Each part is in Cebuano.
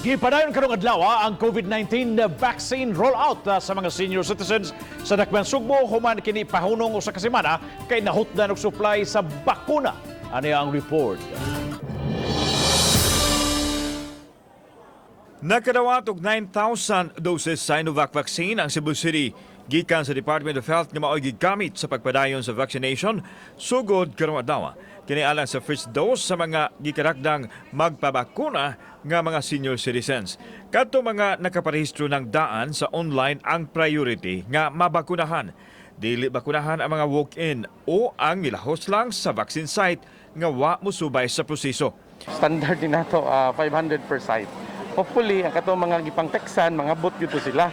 Gipadayon karong adlaw ang COVID-19 vaccine rollout sa mga senior citizens sa Dakbayan Sugbo human kini pahunong usa ka semana kay nahutdan og supply sa bakuna. Ani ang report. Nakadawat og 9,000 doses Sinovac vaccine ang Cebu City gikan sa Department of Health nga mao'y gigamit sa pagpadayon sa vaccination sugod karong adlaw. Kini alang sa first dose sa mga gikarakdang magpabakuna nga mga senior citizens. Kadto mga nakaparehistro ng daan sa online ang priority nga mabakunahan. Dili bakunahan ang mga walk-in o ang nilahos lang sa vaccine site nga wa mosubay sa proseso. Standard din nato, 500 per site. Hopefully, ang katong mga gipang-textan, mga bot dito sila.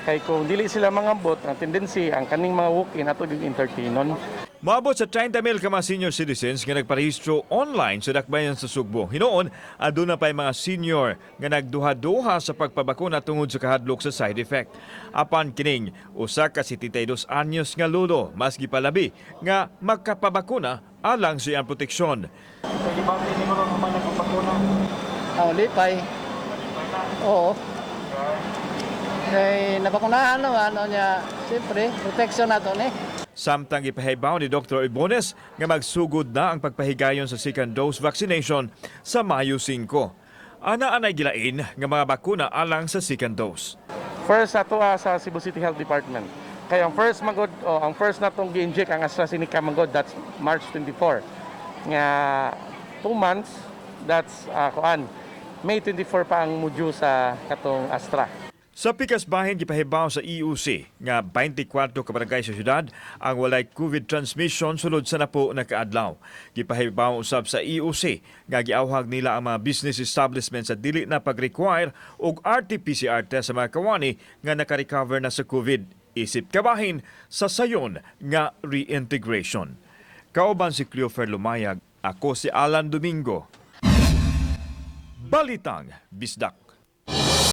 Kay kung dili sila mga bot, ang tendency, ang kaning mga walk-in ato yung entertainon. Moabot sa 30 mil ka mga senior citizens nga nagparehistro online sa Dakbayan sa Sugbo. Hinuon, aduna pa'y mga senior nga nagduha-duha sa pagpabakuna tungod sa kahadlok sa side effect. Apan kining usa ka 72 anyos nga lolo mas gipalabi nga makapabakuna alang sa iyang proteksyon. Oh, lipay. Oo. Kay nabakunahan naman, ano niya, siyempre, protection na to ni. Samtang ipahibaw ni Dr. Ibones nga magsugod na ang pagpahigayon sa second dose vaccination sa Mayo 5. Ana-anay gilain nga mga bakuna alang sa second dose. First ato sa Cebu City Health Department. Kay ang first magod, oh, ang first natong gi-inject ang AstraZeneca magod, that's March 24. Nga 2 months, that's kuan May 24 pa ang mo-due sa katong Astra. Sa pikas bahin, gipahibaw sa EOC nga 24 ka barangay sa syudad ang walay COVID transmission sulod sa napo na kaadlaw. Gipahibaw usab sa EOC nga giawhag nila ang mga business establishment sa dili na pag-require og RT-PCR test sa mga kawani nga naka-recover na sa COVID. Isip kabahin sa sayon nga reintegration. Kauban si Cleofer Lumayag, ako si Alan Domingo. Balitang Bisdak.